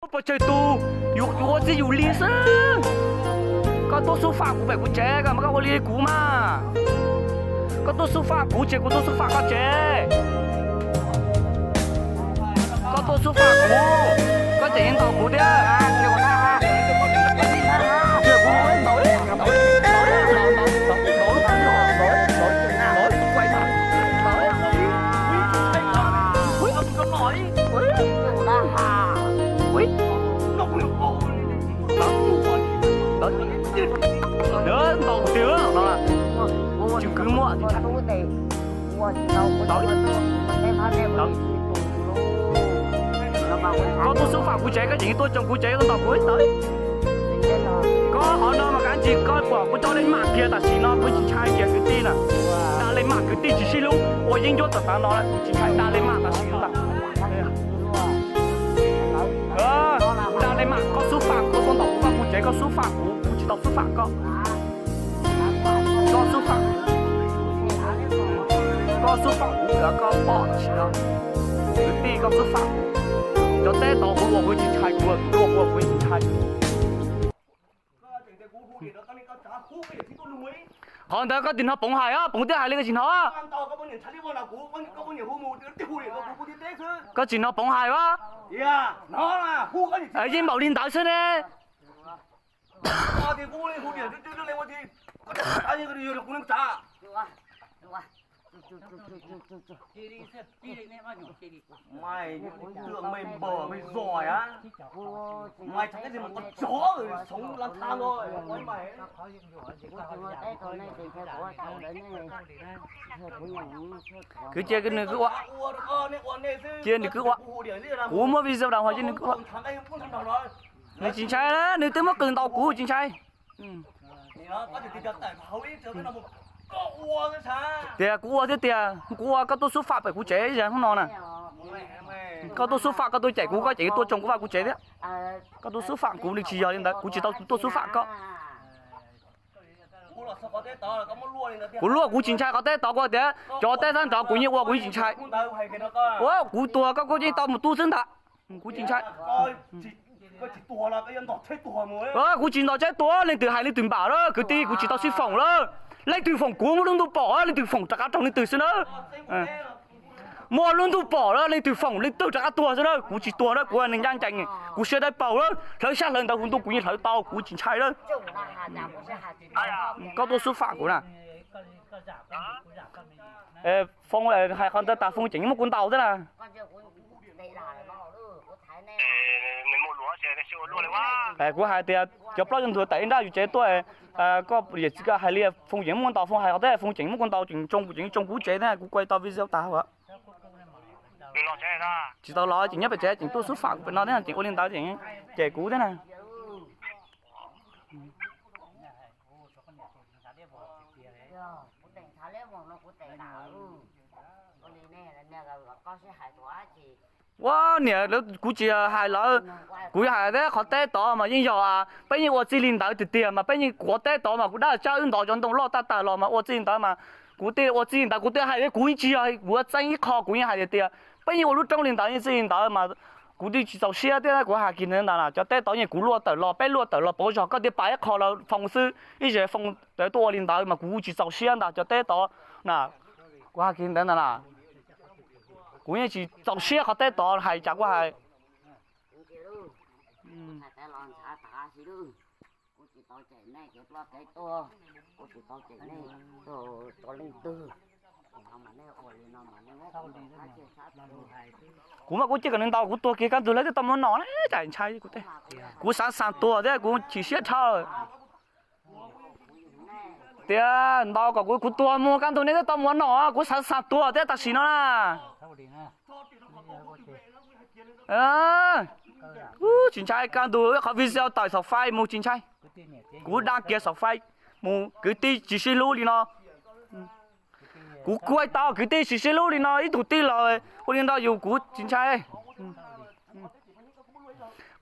Pov tseg tus, yus ua txij yus li xwb. Koj tuaj xub fam kuv pem kuv tsev koj mas koj ua li kuv mas. Koj tuaj xub fam kuv ces kuv tuaj xub fam koj tsev. Koj tuaj xub fam kuv, koj tseem ntaus kuv thiab. Ntaus tiag no, tsw kwv muaj. Koj tuaj xub fam kuv tsev koj tseem tuaj tsoo kuv tsev koj ntaus kuv ib tawv. Koj qhov no mas kav tsij koj pom kuv coj li mam kiag tam sim no kuv tsis ntshai kiag kwv tij na. Da li mam kwv tij tsis sib hlub ua yeeb ncuab tam tav no kuv tsis ntshai da li mam tam sim no. Da li mam koj xub fam koj tuaj ntaus kuv vaj kuv tsev koj xub fam kuv kuv tsis tau xub fam koj. Koj xub fam, koj xub fam kuv koj pom tam sim no. Kwv tij koj xub fam kuv. Cov teb tod kuv ua kuv tsis ntshai kuv ua kuv tsis ntshai. Qhov ntawd koj tsis hnov Poov hais os, Poov twb hais li koj tsis hnov. Koj tsis hnov Poov hais os. Yeej npaum li ntawd xwb ne. Kwv cia nws kwv ua, cia nws kwv ua. Kuv muab video dam hos cia nws kwv ua. Nws tsis ntshai, nws twb muab qws ntaus kuv tsis ntshai. Tias kuv ua thiab tias kuv ua koj tuaj xub fam pem kuv tsev ib zag hnub no na. Koj tuaj xub fam koj tuaj cem kuv koj cem tuaj tsoo kuv vaj kuv tsev thiab. Koj tuaj xub fam kuv nws tsis yog li ntawd kuv tsis tau tuaj xub fam koj. Kuv luaj kuv tsis ntshai qhov teb tod kuv tias cov teb thab nrov kuv yeej ua kuv yeej tsis ntshai. Ua kuv tuag koj kuj yeej tau mus tub xwb ntag. Kuv tsis ntshai. Kuv tsis ntaus tsheb tuag, leej twg hais leej twg npam lawm kwv tij, kuv tsis tau sib foom lawm. Leej twg foom kuv muaj lub ntuj pom leej twg foom rov qab raug leej twg xwb na. Muaj lub ntuj pom lawm leej twg foom leej twg rov qab tuag xwb na, kuv tsis tuag na, kuv neeg ncaj ncees, kuv siab dawb paug lawm, hlawv xyab hlawv ntawv hauv ntuj kuv yeej hlawv tau, kuv tsis ntshai lawm. Koj tuaj xub fam kuv na. Foom hais qhov ntawd tas Foom tseem muab kuv ntaus thiab na. Kuv hais tias cov plaub cov ntug tawm ib nrab yus tsev tuaj, koj yawm txiv koj hais li Foom tseem muab kuv ntaus, Foom hais qhov thiab Foom tseem muab kuv ntaus, tseem tsoo kuv tsev thiab, kuv kuaj tau video tas. Tsis tau los tseem nyob pem tsev tseem tuaj xub fam kuv pem no thiab tseem ua li ntawd tseem cem kuv thiab na. Ua niam, kuv tsis hais lawv, kuv hais thiab qhov teb tod mas yeej yog peb yeej ua txij li ntawd tiag tiag mas peb yeej, qhov teb tod mas kuv dab tsab wb ntov cov ntoo loj tag tag los mas ua txij li ntawd mas kuv thiaj ua txij li ntawd, kuv thiaj hais tias kuv yeej tsis yog, kuv txeeb ib qho kuv yeej hais tias peb yeej ua lub roob li ntawd yeej txij li ntawd mas kuv thiaj tsis txaus siab thiab kuv hais kiag ntawd na. Cov teb tod yeej kuv luaj tawm los peb luaj tawm los pauv zog, koj thiaj pab ib qho los Foom xwb ib zes Foom tuaj ua li ntawd mas kuv tsis txaus siab ntag cov teb tod na. Kuv hais kiag ntawd ntag na. Kuv yeej tsis txaus siab qhov teb tod hais cas kuv hais. Kuv mas kuv cia kom nws ntaus kuv tuag kiag kaj ntug lawv twb tau muab nom na, cas ntshai kuv teb. Kuv xav xav tuag thiab kuv chim siab dhau. Tias ntaus kom kuv, kuv tuag mus kaj ntug nej twb tau muab nom, kuv xav xav tuag thiab tam sim no na. Tsis ntshai, kaj ntug qhov video tawm saum fai mus tsis ntshai. Kuv da kiag saum fai mus, kwv tij tsis sib hlub li no. Kuv kuaj tau kwv tij tsis sib hlub li no ib tug tij los ua li no yus kuv tsis ntshai.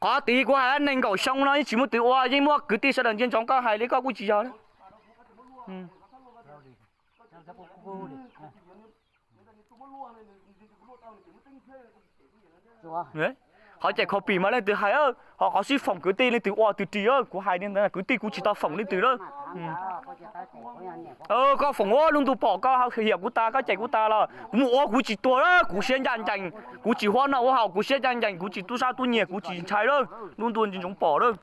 Qhov tid kuv hais nees nkaum xyoo no yeej tsis muaj twg ua, yeej muaj kwv tij sawv daws ntsia ntsoov koj hais li koj kuj tsis yog. Qhov cem copy mas leej twg hais, ho qhov sib foom kwv tij leej twg ua twg ris, kuv hais li ntawd, kwv tij kuv tsis tau foom leej twg lawm. Koj foom ua lub ntuj pom koj hiam kuv tas, koj cem kuv tas los kuv mus ua kuv tsis tuag lawm, kuv siab ncaj ncees, kuv tsis huab noj huab haus, kuv siab ncaj ncees, kuv tsis tub sab tub nyiag, kuv tsis ntshai lawm, lub ntuj ntsia ntsoov pom lawm.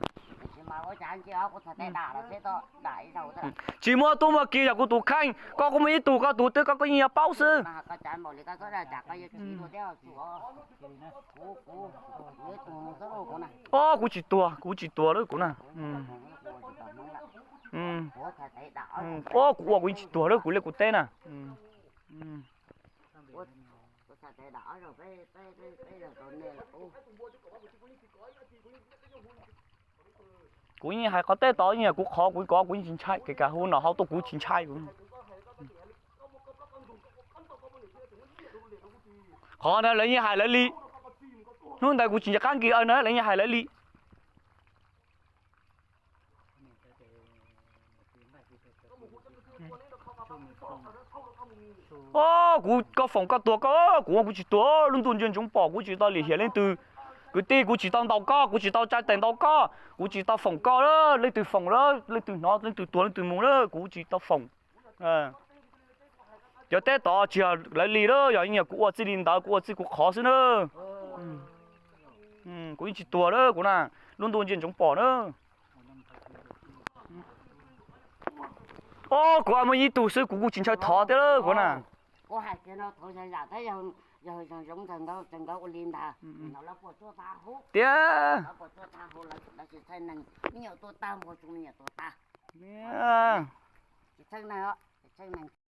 Tsis muaj tub muaj ki yog kuv tus kheej, koj kuj muaj ib tug koj tus twb koj yeej yuav paub xwb. Ob, kuv tsis tuag, kuv tsis tuag lawm kuv na. Ob, kuv ua kuv yeej tsis tuag lawm kuv li kuv teb na. Kuv yeej hais qhov teb tod, yeej kuv qhov kuv kov kuv yeej tsis ntshai, kev kam hu no hauv tuaj kuv tsis ntshai. Qhov ntawd lawv yeej hais lawv li, hnub ntawd kuv tsis nco qab nkis aw na lawv yeej hais lawv li. Ob, kuv, koj foom koj tuag koj, kuv ua kuv tsis tuag, lub ntuj ntsia ntsoov pom kuv tsis tau lim hiam leej twg. Kwv tij kuv tsis tau ntaus koj, kuv tsis tau tsa tes ntaus koj, kuv tsis tau foom koj, leej twg foom lawm, leej twg hnov leej twg tuag leej twg mus lawm, kuv tsis tau foom. Cov teb tod tsis yog lawv li lawm, yog yeej yog kuv ua txij li ntawd, kuv ua txij kuv qhov xwb na. Kuv yeej tsis tuag lawm kuv na, lub ntuj ntsia ntsoov pom na. Ob, kuv muaj ib tug xwb kuv kuj tsis ntshaw thov thiab lawm kuv na. Tiag.